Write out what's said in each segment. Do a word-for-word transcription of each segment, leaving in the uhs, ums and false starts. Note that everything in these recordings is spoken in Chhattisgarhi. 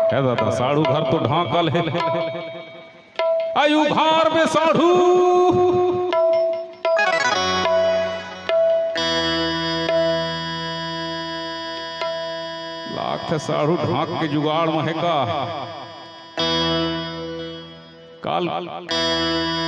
हे दादा, साढ़ू घर तो ढांकल हे। अई उघार बे साढ़ू। लागथे साढ़ू ढांक के जुगाड़ म हे का? काल,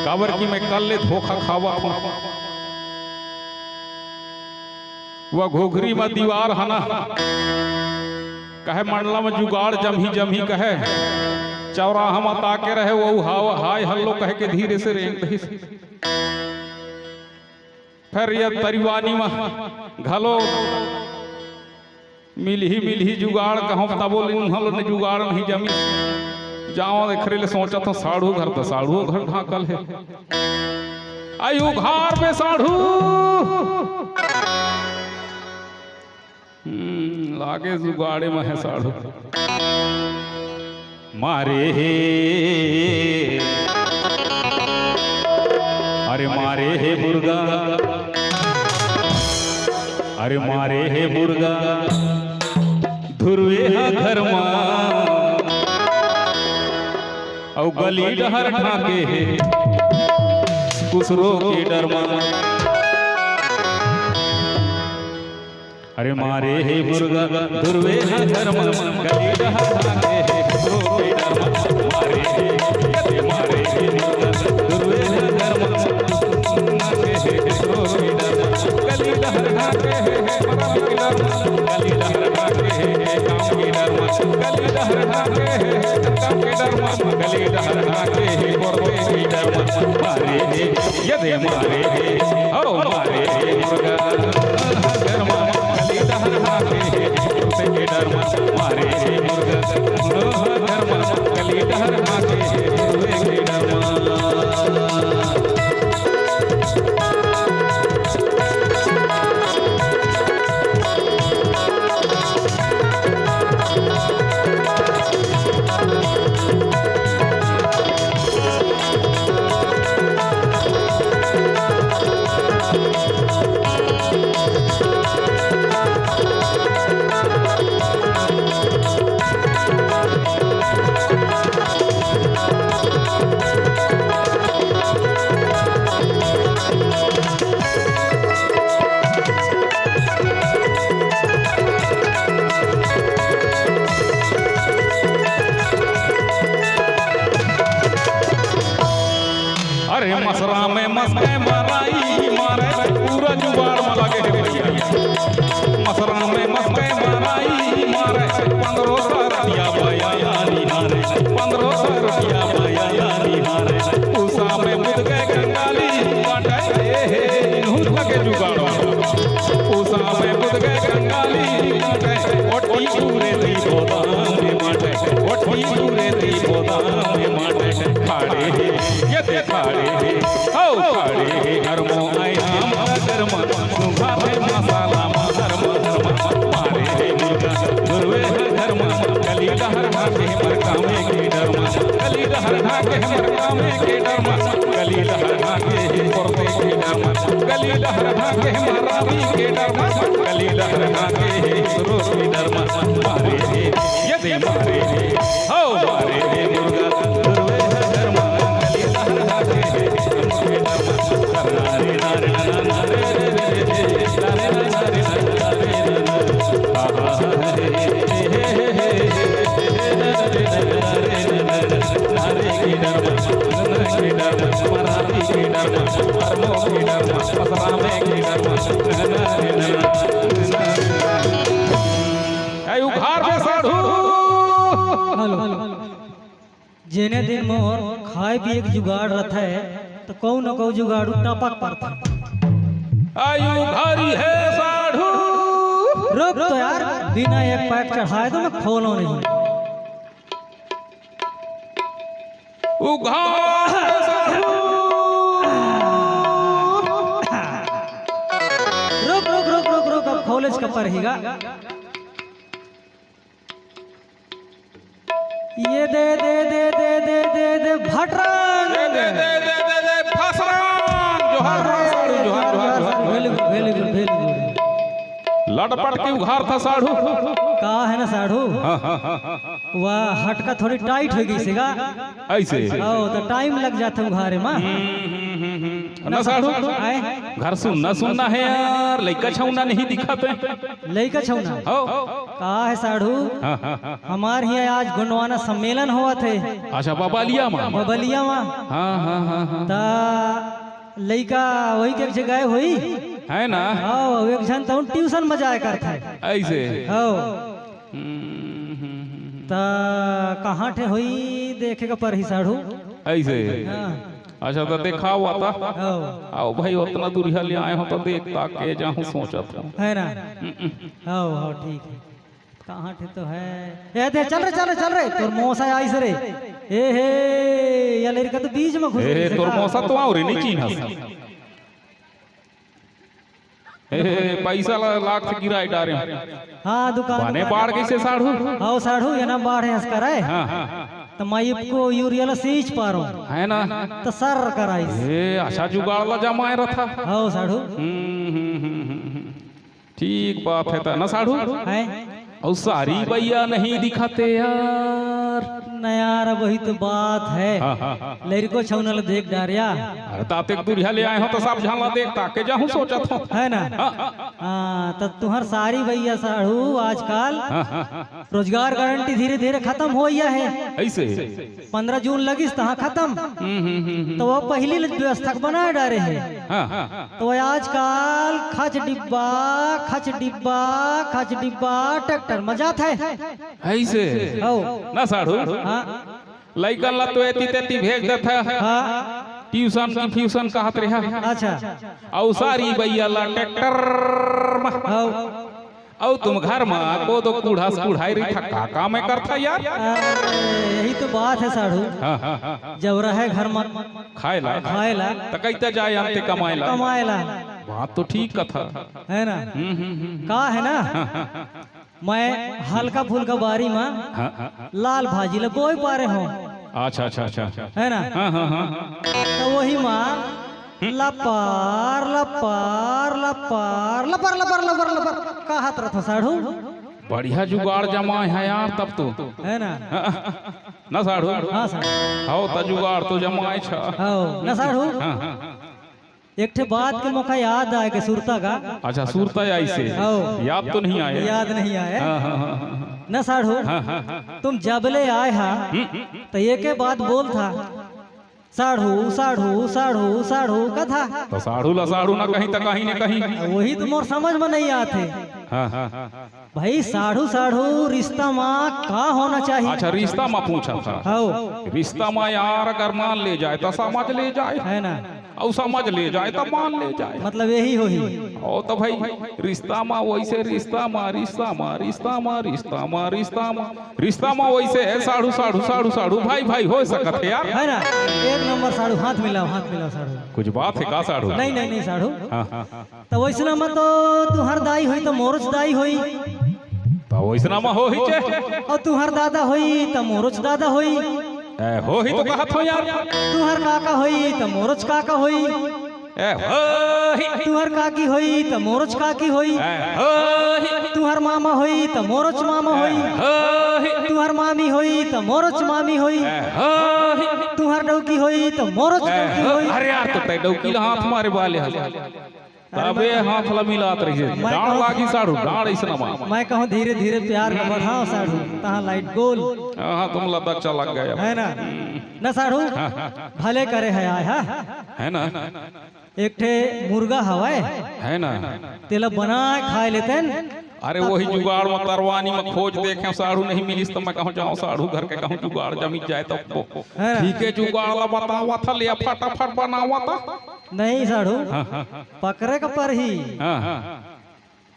काबर कि मैं कल ले धोखा खावत हंव। वो घुघरी म दीवार हना, कहे मंडला म जुगाड़ जमही जमही कहे, चौराहा म ताके रहे, वो हाव-, हाय हल्लो कहे के धीरे से रेंग दहिस। फेर ये तरिवानी म घलो मिलही, मिलही जुगाड़ कहंव, तबो ले उहां ले जुगाड़ नहीं जमिस। जावं एखरे ले सोचत हंव, साढ़ू घर त साढ़ू घर ढांकल हे। अई उघार बे साढ़ू। हम्म, लागे जुगाड़े म हे साढ़ू। मारे हे, अरे मारे हे मुर्गा, अरे मारे हे मुर्गा, धुरवे ह घर मा, अउ गली डहर ढांके हे, कुसरो के डर मा। अरे मारे हे मुर्गा, धुरवे ह घर मा, गली डहर ढांके हे, कुसरो के डर मा। मारे हे, ये मारे हे मुर्गा, धुरवे ह घर मा, ढांके हे, कुसरो के डर मा। गली डहर ढांके हे, हे मरा के डर मा, गली डहर ढांके हे, हे काम के डर मा, गली डहर ढांके हे, हे काम के डर मा, गली डहर ढांके हे, हे परदे के डर मा। मारे हे, ये दे मारे हे, हो मारे हे मुर्गा। घर मा गली डहर ढांके हे, कुत्ते के डर मा मारे हे मुर्गा। घर मा गली डहर ढांके हे, कुत्ते के डर मा। अरे मसरा में मस्के मराई मारे, पूरा जुगाड़ म लगे हे भैया। मसरा में मस्के मराई मारे, पंद्रह सौ रुपया बया निहारे, पंद्रह सौ रुपया बया निहारे। उषा में बुध के कंगाली बाटे, हे, हे, इनहू लगे जुगाड़। उषा में बुध के कंगाली बाटे, ओटी पूरे दी गोदाम में बाटे, ओटी पूरे दी गोदाम में बाटे। खाड़े हे, ये दे खाड़े हे, हो खाड़े हे, हर मो आयाम घर मा, सुंघा हे मसाला मा, हर मा, हर मा, मारे हे मुर्गा, धुरवे हे घर मा, गली डहर ढांके हे मरकामे के डर मा, गली डहर ढांके हे मरकामे के डर मा, गली डहर ढांके हे परदे के डर मा, गली डहर ढांके हे मरावी के डर मा, गली डहर ढांके हे सुरो के डर मा, मारे हे, ये दे मारे हे, हो मारे हे मुर्गा, धुरवे हे घर मा, गली डहर ढांके हे, ए, उघार बे साढ़ू। हेलो। जेने दिन मोर खाए पिए के जुगाड़ रथे, त कहूं न कहूं जुगाड़ू टपक परथे। आयु घरी हे साढ़ू। रुक तो यार, बिना एक पैक चढ़ाए तो मैं खोलो नहीं। उघार हे साढ़ू। रुक, रुक, रुक, रुक, रुक, अब खोलेच का परहीगा। ये दे, दे, दे, भटरांग। दे, दे, दे, दे, दे, दे, फसरांग। जोहार, जोहार, साढ़ू, जोहार, जोहार, जोहार। Very good, very good, very good। लटपट के उघारथा साढ़ू। का हे ना साढ़ू, हाँ, हाँ, हाँ, हाँ। वह हटका थोड़ी टाइट हो गई सेगा। ऐसे? ओ, तो टाइम लग जाथे उघारे मा। हम्म, हम्म, हम्म, हम्म। ना साढ़ू, आए? घर सुन्ना सुन्ना हे यार, लइका छौना नहीं दिखत हे। लइका छौना? हो। का हे साढ़ू? हाँ, हाँ, हाँ। हमार ही आज गोंडवाना सम्मेलन होवत हे। अच्छा, बबलिया मा? बबलिया मा। हाँ, हाँ, हाँ, हाँ। त लइका वही के जगह होई? हे ना? हो, एक झन तउन ट्यूशन मा जाए करथे। ऐसे? हो। हम्म, हम्म, हम्म, हम्म। त कहाँ ठे होई देखे का परही साढ़ू? ऐसे? हाँ। अच्छा, त देखाव आता। हो। आओ भाई, ओतना दूरिहा ले आए हो त देख ताक के जाहूँ सोचत हो। हे ना? हम्म, हम्म। हो, हो, ठीक हे। कहाँ ठे तो हे? ए दे, चल रे, चल रे, चल रे, तोर मौसा आइस रे। ए हे, या लड़का तो बीच में घुस ए, गइस तोर का? मौसा तो आंव रे, नहीं चिन्हस। ए, पैसा ला लाख से गिराए डारे। हाँ, दुकान बने में। बाढ़ कइसे साढ़ू? हव साढ़ू, ये ना बाढ़ हे हंस कराए। हाँ, हाँ। त मैं इफको यूरिया ला सींच पारो। हे ना? त सर कराइस। ए, अच्छा जुगाड़ ला जमाए रथा। हव साढ़ू। हम्म, हम्म, हम्म, हम्म, हम्म। ठीक बात हे त ना साढ़ू? हे? अउ सारी बइया नहीं दिखत हे यार। न यार, अब वही तो बात हे। हाँ, हाँ, हाँ। लड़को छौना ल देख डारिया। अरे, तातेक दूरिहा ले आए हो त सब झन ला देख ताक के जाहूँ सोचत हो। हे ना? हाँ। हाँ, त तुहर सारी बइया साढ़ू आजकल हाँ, हाँ, हाँ। रोजगार गारंटी धीरे-धीरे खतम होइया हे। ऐसे? पंद्रह जून लगिस तहाँ खतम। हम्म, हम्म, हम्म, हम्म। त वो पहिली ल व्यवस्था के बना डारे हे। हाँ, हाँ। त वो आजकल खच डिब्बा, खच डिब्बा, खच डिब्बा ट्रैक्टर म जात हे। ऐसे? हव। ना साढ़ू? हाँ। लइकन ला तो एती तेती भेज देथे। हाँ। ट्यूशन की फ्यूशन कहत रहा। अच्छा। अउ सारी बइया ला ट्रैक्टर म। हव। अउ तुम घर म कोदो कूढ़ा से कूढ़ाई रहिथा, का काम हे करथा यार? अरे, यही तो बात हे साढ़ू। हाँ, हाँ, हाँ, हाँ। जब रहे घर म खाए ला। खाए ला। त कइता जाए अंते कमाए ला। कमाए ला। बात तो ठीक कथा। हे ना? हम्म, हम्म, हम्म, हम्म। का हे ना? हाँ, हाँ, हाँ। मैं हल्का फुल्का बारी म हाँ, हाँ, हाँ। लाल भाजी ल बोए पारे हों। अच्छा, अच्छा, अच्छा, अच्छा। हे ना? हाँ, हाँ, हाँ। त वही म लपर, लपर, लपर, लपर, लपर, लपर, लपर, कहत रथो साढ़ू। बढ़िया जुगाड़ जमाए हे यार तब तो। हे ना? हाँ, ना साढ़ू? हाँ साढ़ू। हव त जुगाड़ तो जमाए छ। हव, ना साढ़ू? हाँ, हाँ। एक ठे बात के मोका याद आए के सुरता का। अच्छा, सुरता आइसे। हव। याद तो नहीं आए। याद नहीं आए। हाँ, हाँ, हाँ, हाँ। ना साढ़ू, हाँ, हाँ, हाँ। तुम जब ले आए हा, हम्म। त एके बात बोलथा, साढ़ू, साढ़ू, साढ़ू, साढ़ू कथा। त साढ़ू ला साढ़ू ना कहीं त कहीं न कहीं। वही तो मोर समझ म नहीं आथे। हाँ, हाँ, हाँ, हाँ। भाई, साढ़ू, साढ़ू, रिश्ता म का होना चाहिए? अच्छा, रिश्ता म पूछा था। हव। रिश्ता म यार, अगर मान ले जाए, त समझ ले जाए। हे ना? अउ समझ ले जाए, त मान ले जाए। मतलब, यही होही। ओ, त भाई, रिश्ता म वइसे, रिश्ता म, रिश्ता म, रिश्ता म, रिश्ता म, रिश्ता म, रिश्ता म वइसे हे, साढ़ू, साढ़ू, साढ़ू, साढ़ू, भाई, भाई, हो सकत हे यार। हे ना? एक नंबर साढ़ू, हाथ मिलाव, हाथ मिलाव साढ़ू। कुछ बात हे का साढ़ू? नहीं, नहीं, नहीं, साढ़ू। हाँ, हाँ, हाँ। त वइसना म तो तुहर दाई होही, त मोरोच दाई होही। त वइसना म होही चे। अउ तुहर दादा होही, त मोरोच दादा होही। ए, होही तो कहत हो यार। तुहर काका होही, त मोरोच काका होही। ए, होही। तुहर काकी होही, त मोरोच काकी होही। ए, होही। तुहर मामा होही, त मोरोच मामा होही। ए, होही। तुहर मामी होही, त मोरोच मामी होही। ए, होही। तुहर डौकी होही, त मोरोच ए, डौकी हो-, होही। अरे यार, त तैं डौकी ला हाथ मारे वाले हस। तबे हाथ ला मिलात रहिस। मैं डांड़ कहूँ लागी साढ़ू, डांड़ अइसना मार। मैं कहूँ धीरे धीरे प्यार के बढ़ाव साढ़ू, तहाँ लाइट गोल। हाँ, तुम लदक चला गया। हे ना? ना साढ़ू, हाँ, हाँ। भले करे हे आय हा। हे ना? एक ठे मुर्गा हवय। हे ना? तेला बनाए खाए लेतेन। अरे वही जुगाड़ म तरवानी म खोज देखेंव, साढ़ू नहीं मिलिस त मैं कहूँ जाओं साढ़ू घर के कहूँ जुगाड़ जमी जाए त। हे ना? ठीक हे, जुगाड़ ला बतावत हँव, ले फटाफट बनावत। नहीं साढ़ू, हाँ, हाँ, हाँ। पकरे का परही। हाँ, हाँ।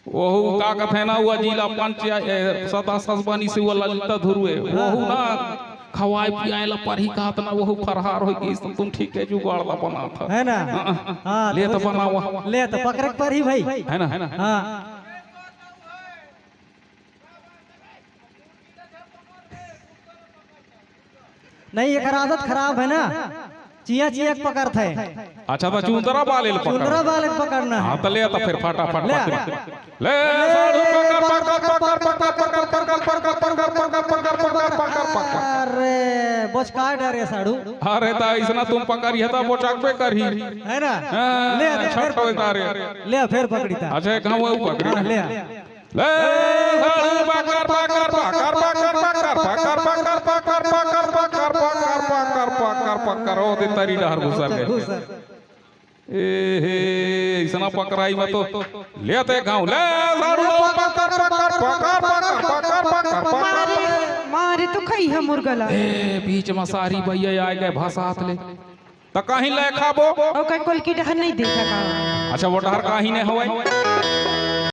ओहू का कथे ना, वो जिला पंच या, ए, सदस्य बनिस हे वो ललिता धुर्वे, हाँ। ओहू ना खवाए पियाए ला परही कहत ना, ओहू फरहार हो गइस, त तुम ठीक हे जुगाड़ ला बनात हव। हे ना? हाँ, हाँ, ले त बनावा। ले त पकरे के परही भाई। हे ना? हाँ। नहीं, एकर आदत खराब हे ना, चिया चिया के पकड़थे। अच्छा, त चुंदरा बाले ल पकड़। चुंदरा बाले ल पकड़ना हे। हाँ, त ले, त फेर फटाफट ले। पकड़। ले, साढ़ू पकड़, पकड़, पकड़, पकड़, पकड़, पकड़, पकड़, पकड़, पकड़, पकड़, पकड़, पकड़। अरे, बोचका डरे साढ़ू। अरे, त अइसना तुम पकड़िया त बोचकबे करही। हे ना? हाँ, ले, ले, फेर छटकवे पकड़। तारे। ले, फेर पकड़ी त। अच्छा, एक हम वो पकड़ी। हाँ, ले। ले, साढ़ू पकड़, पकड़, पकड़, पकड़, पकड़, पकड़, पकड़, पकड़, पकड़, पकड़, पकड़, पकड़, पकड़, पकड़, ओ दे तरी डहर घुसर गे। घुसर। ए हे, अइसना पकड़ाई म तो लेते गाँव। ले, साढ़ू पकड़, पकड़, पकड़, पकड़, पकड़, पकड़, पकड़, पकड़। मारे, मारे तो खइहा मुर्गा ला। ए, बीच म सारी भैया आए गए भसात ले। त काहीं ले खाबो? ओकर कोलकी डहर नहीं देखा का? अच्छा, वो डहर काहीं नहीं हवय।